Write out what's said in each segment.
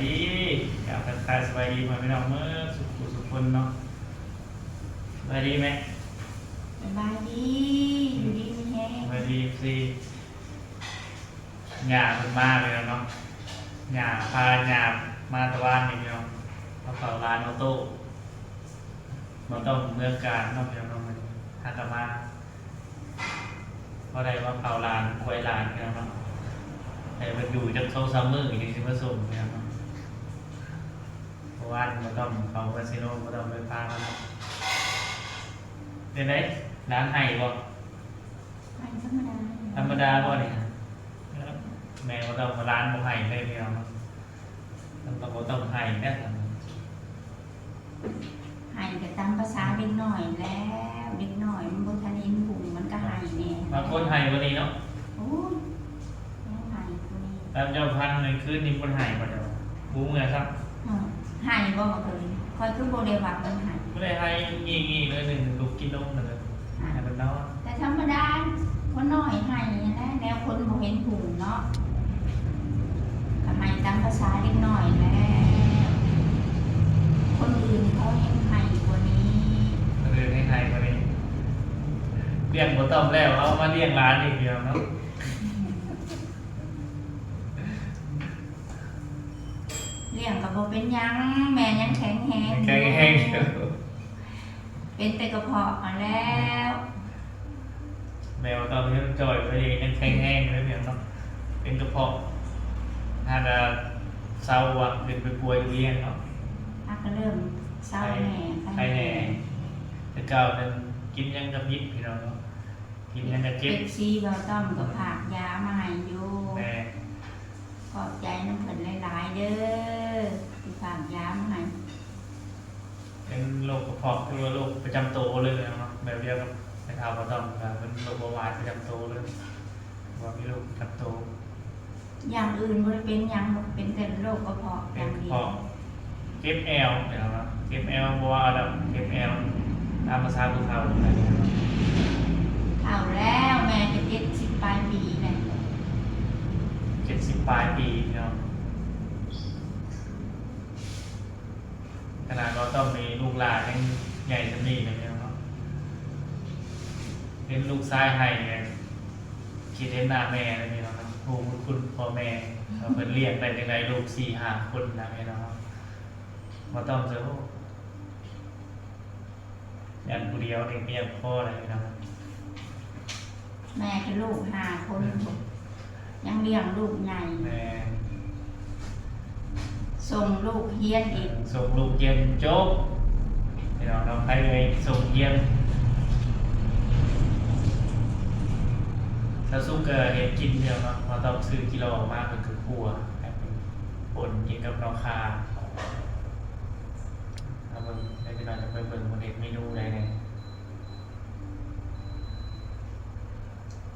ດີ ກາບທັກທາຍສະບາຍດີພໍ່ແມ່ພີ່ນ້ອງເໝິດສູ່ຜູ້ສູ່ຄົນເນາະ. ສະບາຍດີແມ່. ສະບາຍດີ ຢູ່ດີມີແຮງ. ສະບາຍດີ ເອັຟຊີ. ຍ່າເພິ່ນມາແລ້ວເນາະ. ຍ່າ ພາຍ່າມາແຕ່ວານນີ້ພີ່ນ້ອງ ມາເຝົ້າຫຼານອອໂຕ້. ບໍ່ຕ້ອງເມືອການເນາະພີ່ນ້ອງເນາະ. ຫາກະມາ ພໍໄດ້ມາເຝົ້າຫຼານ ຄວາຍຫຼານພີ່ນ້ອງເນາະ. ໃຫ້ເພິ່ນຢູ່ຈັກສອງສາມມື້ຈັ່ງຊິມາສົ່ງພີ່ນ້ອງເນາະ. ເມື່ອວານບໍ່ຕ້ອງເຂົ້າກາສິໂນ ບໍ່ຕ້ອງໄປພາມາເນາະ. ເປັນໃດ ຫຼານໄຫ້ບໍ່? ໄຫ້ທຳມະດາ. ທຳມະດາບໍ່ນີ້? ແມ່ບໍ່ຕ້ອງ ຫຼານບໍ່ໄຫ້ເລີຍພີ່ນ້ອງເນາະ. ມັນກໍບໍ່ຕ້ອງໄຫ້ແລ້ວ ໄຫ້ກໍຕາມພາສາເດັກນ້ອຍແລ້ວ ເດັກນ້ອຍມັນບໍ່ທັນເຫັນຫຸງ ມັນກໍໄຫ້ແດ່. ບາງຄົນໄຫ້ກວ່ານີ້ເນາະ. ໂອ້ຍ ຍັງໄຫ້ກວ່ານີ້. ຕາມເຈົ້າພັນໃນຄືນນີ້ບໍ່ໄຫ້ບໍ່ເຈົ້າ? ບໍ່ເມື່ອຊ້ຳ. ເອີ ໄຫ້ບໍ່ເຄີຍ? ຂ້ອຍຄືບໍ່ໄດ້ວ່າມັນໄຫ້. ບໍ່ໄດ້ໄຫ້ ງີ່ໆ ໜ້ອຍໜຶ່ງ ລູກກິນນົມນັ້ນແຫຼະ ໃຫ້ມັນນອນ. ແຕ່ທຳມະດາ ຄົນນ້ອຍໄຫ້ຫັ້ນແຫຼະ ແນວຄົນບໍ່ເຫັນຫຸງເນາະ. ກໍໄຫ້ຕາມພາສາເດັກນ້ອຍແຫຼະ. ຄົນອື່ນເຂົາແຮ່ງໄຫ້ກວ່ານີ້. ຄົນອື່ນແຮ່ງໄຫ້ກວ່ານີ້. ລ້ຽງບໍ່ຕ້ອມແລ້ວ ເອົາມາລ້ຽງຫຼານອີກດຽວເນາະ. ລ້ຽງກໍບໍ່ເປັນຫຍັງ ແມ່ຍັງແຂງແຮງ ແຂງແຮງຢູ່. ເປັນແຕ່ກະເພາະຫັ້ນແລ້ວ. ແມ່ວ່າຕອນນີ້ມັນຈ່ອຍໄປເອງ ຍັງແຂງແຮງຢູ່ເດ້ພີ່ນ້ອງເນາະ. ເປັນກະເພາະ ຫາກະເຊົາວ່າຂຶ້ນໄປປ່ວຍຢູ່ໂຮງຮຽນເນາະ. ຫາກະເລີ່ມເຊົາແດ່ ໄຄແດ່. ແຕ່ເກົ່ານັ້ນກິນຫຍັງກະຜິດພີ່ນ້ອງເນາະ. ກິນຫຍັງກະເຈັບ. ເອັຟຊີ ບ່າວຕ້ອມກໍ ອືມ ຝາກຢາມາໃຫ້ຢູ່. ແມ່ນ. ຂອບໃຈນຳເພິ່ນຫຼາຍໆເດີ້ ທີ່ຝາກຢາມາໃຫ້. ເປັນໂລກກະເພາະ ຫຼືວ່າໂລກປະຈຳໂຕເລີຍເນາະ. ແບບດຽວກັບແມ່ເຖົ້າບ່າວຕ້ອມ ເປັນໂລກເບົາຫວານປະຈຳໂຕເລີຍ. ວ່າມີໂລກປະຈຳໂຕ. ຢ່າງອື່ນບໍ່ໄດ້ເປັນຫຍັງ ເປັນແຕ່ໂລກກະເພາະ ເປັນກະເພາະ ຢ່າງດຽວ. ເຈັບແອວ ເນາະ ເຈັບແອວ ບໍ່ວ່າດອກ ເຈັບແອວ ຕາມພາສາຜູ້ເຖົ້າ. ເຖົ້າແລ້ວ ແມ່ກໍເຈັດສິບປາຍປີແລ້ວ. ເຈັດສິບປາຍປີເນາະ. ຂະໜາດວ່າຕ້ອງມີລູກຫຼານຍັງໃຫຍ່ສ່ຳນີ້ເນາະ. ເຫັນລູກຊາຍໄຫ້ ຄິດເຫັນໜ້າແມ່ເລີຍເນາະ. ຮູ້ບຸນຄຸນພໍ່ແມ່ ວ່າເພິ່ນລ້ຽງໄດ້ຈັ່ງໃດ ລູກສີ່ຫ້າຄົນນະເນາະ. ບໍ່ຕ້ອງເຊີ ໂອ້ ຢ້ານຜູ້ດຽວນີ້ກໍຍັງພໍແລ້ວເນາະ. ແມ່ກໍລູກຫ້າຄົນ ອືມ ຍັງລ້ຽງລູກໃຫຍ່. ແມ່ນ. ສົ່ງລູກຮຽນອີກ. ເອີ ສົ່ງລູກຮຽນຈົບ ພີ່ນ້ອງເນາະ. ໃຜເອີຍ ສົ່ງຮຽນ. ສາວສຸກກໍເຮັດກິນເນາະ. ບໍ່ຕ້ອງຊື້ກິໂລມາ ເພິ່ນກໍຂົ້ວ ໃຫ້ເປັນ ປົນກິນກັບໜໍ່ຂ່າ. ເອົາເບິ່ງ ໃຫ້ພີ່ນ້ອງໄປເບິ່ງ ເພິ່ນເຮັດເມນູໃດແດ່.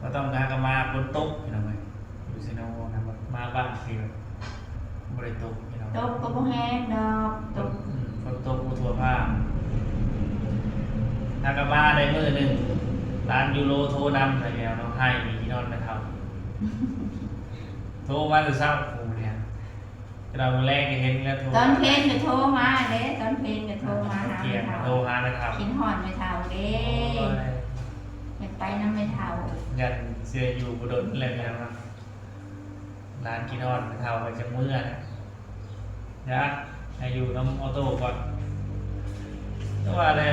ບໍ່ຕ້ອງຫາກໍມາຝົນຕົກ ພີ່ນ້ອງເອີຍ. ຢູ່ເຊໂນນະ ມາບ້ານຄືບໍ່ໄດ້ຕົກ ພີ່ນ້ອງ. ຕົກກໍບໍ່ແຮງດອກ ຕົກ ອືມ ຝົນຕົກບໍ່ທົ່ວພາກ. ຫາກໍມາໄດ້ມື້ໜຶ່ງ ຫຼານຢູໂຣໂທນຳໃສ່ແລ້ວເນາະ ໄຫ້ ຄິດຮອດແມ່ເຖົ້າ. ໂທມາແຕ່ເຊົ້າ ໂອ້ ມື້ນີ້ ຕອນມື້ແລງກໍເຫັນແລ້ວໂທ ຕອນເພນກໍໂທມາເດ້ ຕອນເພນກໍໂທມາຫາແມ່ເຖົ້າ ໂທຫາແມ່ເຖົ້າ ຄິດຮອດແມ່ເຖົ້າເດ້. ໂອ້ຍ ຢາກໄປນຳແມ່ເຖົ້າ ຢ້ານຊິຢູ່ບໍ່ດົນແລ້ວ ພີ່ນ້ອງເນາະ. ຫຼານຄິດຮອດແມ່ເຖົ້າກໍຈະເມືອແຫຼະ. ຢາກໃຫ້ຢູ່ນຳອໍໂຕ້ກ່ອນ. ແຕ່ວ່າແຫຼະ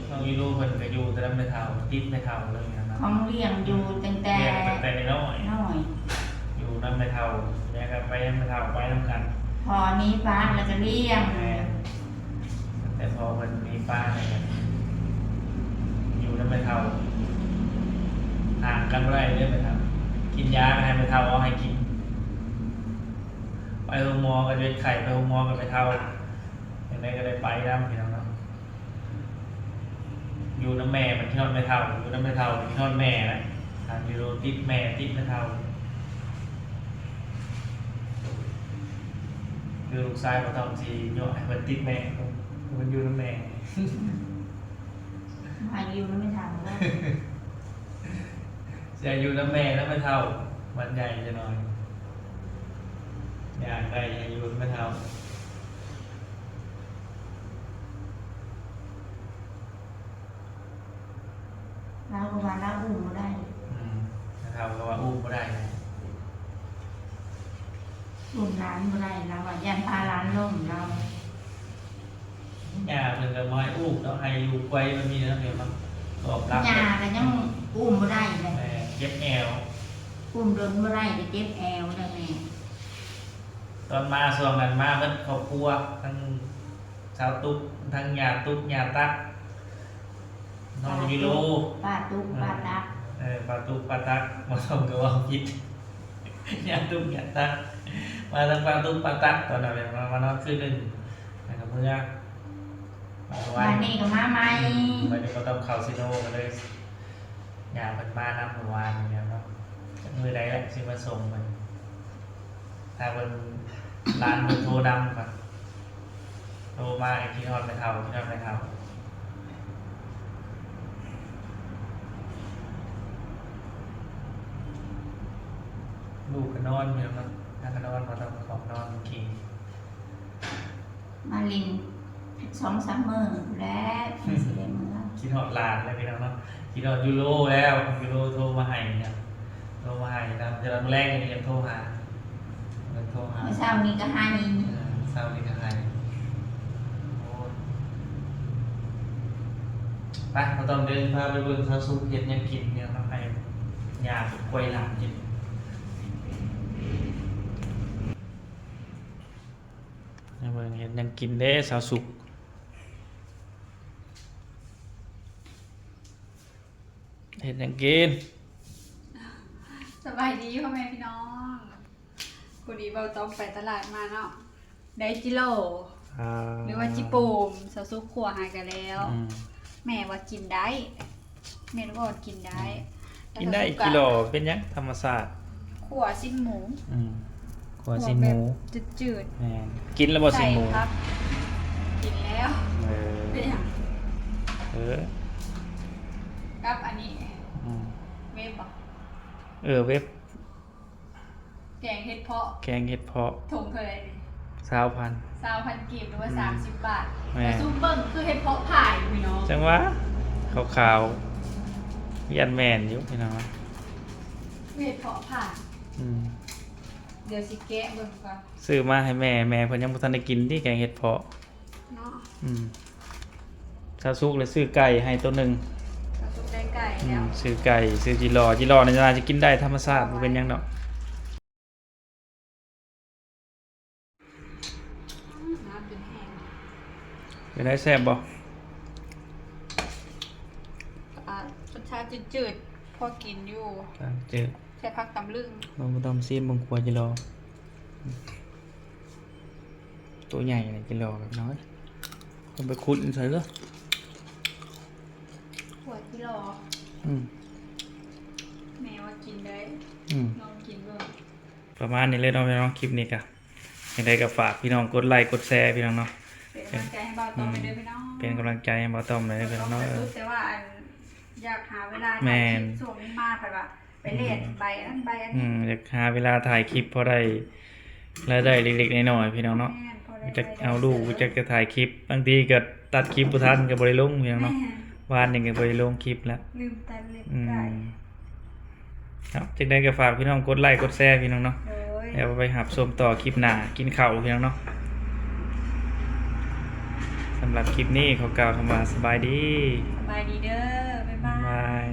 ນ້ອງອີລູເພິ່ນກໍຢູ່ແຕ່ນຳແມ່ເຖົ້າ ຕິດແມ່ເຖົ້າເລີຍນະ. ຂອງລ້ຽງຢູ່ຕັ້ງແຕ່ ລ້ຽງຕັ້ງແຕ່ນ້ອຍໆ ນ້ອຍ ຢູ່ນຳແມ່ເຖົ້າ ແລ້ວກໍໄປນຳແມ່ເຖົ້າ ໄປນຳກັນ. ພໍ່ໜີປ້າແລ້ວກໍລ້ຽງ. ແມ່ນ. ແຕ່ພໍ່ເພິ່ນໜີປ້າແລ້ວ ຢູ່ນຳແມ່ເຖົ້າ ຫ່າງກັນບໍ່ໄດ້ເດ້ແມ່ເຖົ້າ. ກິນຢາກໍໃຫ້ແມ່ເຖົ້າເອົາໃຫ້ກິນ. ໄປໂຮງໝໍກໍເຈັບໄຂ້ ໄປໂຮງໝໍກໍແມ່ເຖົ້າ ຈັ່ງໃດກໍໄດ້ໄປນຳ ພີ່ນ້ອງເນາະ. ຢູ່ນຳແມ່ມັນຄິດຮອດແມ່ເຖົ້າ ຢູ່ນຳແມ່ເຖົ້າມັນຄິດຮອດແມ່ນະ. ຖ້າຢູ່ຕິດແມ່ ຕິດແມ່ເຖົ້າ ຄືລູກຊາຍບໍ່ຕ້ອງຊິຍົວະໃຫ້ເພິ່ນຕິດແມ່ ເພິ່ນຢູ່ນຳແມ່. ໃຫ້ຢູ່ນຳແມ່ເຖົ້າ ຊິຢູ່ນຳແມ່ນຳແມ່ເຖົ້າ ບັດໃຫຍ່ຈັກໜ້ອຍ ຍາຍ ໄປໃຫ້ຢູ່ນຳເຖົ້າ. ລາວກໍວ່າລາວອຸ້ມບໍ່ໄດ້. ອືມ ເຖົ້າກໍວ່າອຸ້ມບໍ່ໄດ້ ອຸ້ມຫຼານບໍ່ໄດ້ ລາວວ່າຢ້ານພາຫຼານລົ້ມ ລາວ. ຍ່າເພິ່ນກໍບໍ່ໃຫ້ອຸ້ມເນາະ ໃຫ້ຢູ່ໄກວແບບນີ້ເນາະ ເຫັນບໍ່? ຕອບຮັບ ຍ່າກໍຍັງອຸ້ມບໍ່ໄດ້ເລີຍ ແມ່ນ ເຈັບແອວ ອຸ້ມດົນບໍ່ໄດ້ ກໍເຈັບແອວແລ້ວແມ່. ຕອນມາຊ່ວງນັ້ນມາເບິດຄອບຄົວ ທັງສາວຕຸກ ທັງຍ່າຕຸກ ຍ່າຕັກ ນ້ອງຢູໂຣ ປ້າຕຸກ ເອີ ປ້າຕັກ ເອີ ປ້າຕຸກ ປ້າຕັກ ບໍ່ຕ້ອງກະເວົ້າຜິດ ຍ່າຕຸກ ຍ່າຕັກ ມາທັງປ້າຕຸກ ປ້າຕັກ ຕອນນັ້ນແຫຼະ ມາ ມານອນຄືນໜຶ່ງ ແລ້ວກໍເມືອ. ບາດນີ້ກໍມາໃໝ່ ອືມ ບາດນີ້ບໍ່ຕ້ອງເຂົ້າຊີໂນ ກໍເລີຍຍ່າເພິ່ນມານຳມື້ວານນີ້ແຫຼະເນາະ. ຈັກມື້ໃດແຫຼະຊິມາສົ່ງເພິ່ນ ຖ້າເພິ່ນ ຫຼານເພິ່ນໂທນຳກ່ອນ ໂທມາກໍຄິດຮອດແມ່ເຖົ້າ ຄິດຮອດແມ່ເຖົ້າ. ລູກກໍນອນຢູ່ນຳ ນາງກໍນອນ ບໍ່ຕ້ອງເຂົ້ານອນກິນ. ມາຫຼິ້ນສອງສາມມື້ພຸ້ນແຫຼະ ຈັ່ງຊິໄດ້ເມືອ. ຄິດຮອດຫຼານແລ້ວພີ່ນ້ອງເນາະ ຄິດຮອດຢູໂຣແລ້ວ ຢູໂຣໂທມາໃຫ້ນະ ໂທມາໃຫ້ນຳ ແຕ່ວ່າມື້ແລງນີ້ຍັງໂທຫາ ຍັງໂທຫາ. ມື້ເຊົ້ານີ້ກໍໃຫ້ ເອີ ເຊົ້ານີ້ກໍໃຫ້. ໂອ້ຍ ໄປ ບໍ່ຕ້ອງເດີນ ພາໄປເບິ່ງສາວສຸກເຮັດຫຍັງກິນພີ່ນ້ອງເນາະ ໃຫ້ຍ່າໄກວຫຼານກິນ. ໃຫ້ເບິ່ງເຮັດຫຍັງກິນເດ້ສາວສຸກ ເຮັດຫຍັງກິນ? ສະບາຍດີພໍ່ແມ່ພີ່ນ້ອງ ພໍດີເບົາຕ້ອມໄປຕະຫຼາດມາເນາະ ໄດ້ຈິໂລ ອ່າ ຫຼືວ່າຈິໂປມ ສາວສຸກຂົ້ວໃຫ້ກະແລ້ວ ອືມ ແມ່ວ່າກິນໄດ້ ແມ່ລູກອ່ອນກິນໄດ້ ອືມ ກິນໄດ້ ກິໂລ ເປັນຫຍັງ ທຳມະຊາດ ຂົ້ວຊີ້ນໝູ ອືມ ຂົ້ວຊີ້ນໝູ ແບບຈືດໆ ແມ່ນ ກິນແລ້ວບໍ່ຊີ້ນໝູ? ໃສ່ຜັກ ກິນແລ້ວ ເອີ ເປັນຫຍັງ? ເອີ ກັບອັນນີ້ ອືມ ເວັບບໍ່? ເອີ ເວັບ ແກງເຫັດເພາະ ແກງເຫັດເພາະ ຖົງເທົ່າໃດນີ້? ຊາວພັນ ຊາວພັນກີບ ຫຼືວ່າ ອືມ ສາມສິບບາດ ແມ່ນ ແຕ່ຊຸມເບິ່ງຄືເຫັດເພາະຜ່າຢູ່ພີ່ນ້ອງ ຈັ່ງຫວະ ຂາວໆ ຢ້ານແມ່ນຢູ່ພີ່ນ້ອງ ຄືເຫັດເພາະຜ່າ ອືມ ດຽວຊິແກະເບິ່ງກ່ອນ ຊື້ມາໃຫ້ແມ່ ແມ່ເພິ່ນຍັງບໍ່ທັນໄດ້ກິນຕິ ແກງເຫັດເພາະ ເນາະ ອືມ ສາວສຸກເລີຍຊື້ໄກ່ໃຫ້ໂຕໜຶ່ງ ສາວສຸກໄດ້ໄກ່ ອືມ ແລ້ວ ຊື້ໄກ່ ຊື້ຈິລໍ ຈິລໍນີ້ໜ້າຈະກິນໄດ້ທຳມະຊາດ ບໍ່ເປັນຫຍັງດອກ ອືມ ນ້ຳຈົນແຫ້ງ ເປັນໃດ ແຊບບໍ່? ອ່າ ລົດຊາດຈືດໆ ພໍກິນຢູ່ ຈ້າງຈືດ ໃສ່ຜັກຕຳລຶ້ງ ເຮົາບໍ່ຕ້ອງຊີມເບິ່ງ ຂົ້ວຈິລໍ ໂຕໃຫຍ່ນີ້ ຈິລໍກັບນ້ອຍ ຕ້ອງໄປຂຸດໃສ່ເດີ ຂົວຈິລໍ ອືມ ແມ່ວ່າກິນໄດ້ ອືມ ລອງກິນເບິ່ງ ປະມານນີ້ເລີຍເນາະພີ່ນ້ອງ ຄລິບນີ້ກະ ຈັ່ງໃດກໍຝາກພີ່ນ້ອງກົດໄລກົດແຊພີ່ນ້ອງເນາະ ເປັນກຳລັງໃຈໃຫ້ບ່າວຕ້ອມ ອືມ ເດີພີ່ນ້ອງ ເປັນກຳລັງໃຈໃຫ້ບ່າວຕ້ອມເດີພີ່ນ້ອງເນາະ ເອີ ແຕ່ວ່າອັນ ຢາກຫາເວລາຖ່າຍຄລິບ ແມ່ນ ຊ່ວງນີ້ມາ ເພິ່ນວ່າໄປແລ່ນ ອືມ ໄປອັນນັ້ນໄປອັນນີ້ ອືມ ຢາກຫາເວລາຖ່າຍຄລິບພໍໄດ້ລາຍໄດ້ເລັກໆນ້ອຍໆ ພີ່ນ້ອງເນາະ ແມ່ນ ພໍໄດ້ ຮູ້ຈັກເອົາລູກ ຮູ້ຈັກຈະຖ່າຍຄລິບ ບາງທີກໍຕັດຄລິບບໍ່ທັນ ກໍບໍ່ໄດ້ລົງ ພີ່ນ້ອງເນາະ ແມ່ນ ວານນີ້ກໍບໍ່ໄດ້ລົງຄລິບແລ້ວ ລືມຕັດເລັບ ອືມ ໄດ້ ເນາະ ຈັ່ງໃດກໍຝາກພີ່ນ້ອງກົດໄລກົດແຊພີ່ນ້ອງເນາະ ໂດຍ ແລ້ວໄປຮັບຊົມຕໍ່ຄລິບໜ້າ ກິນເຂົ້າພີ່ນ້ອງເນາະ ສຳລັບຄລິບນີ້ຂໍກ່າວຄຳວ່າສະບາຍດີ ສະບາຍດີເດີ ບາຍບາຍ ບາຍບາຍ.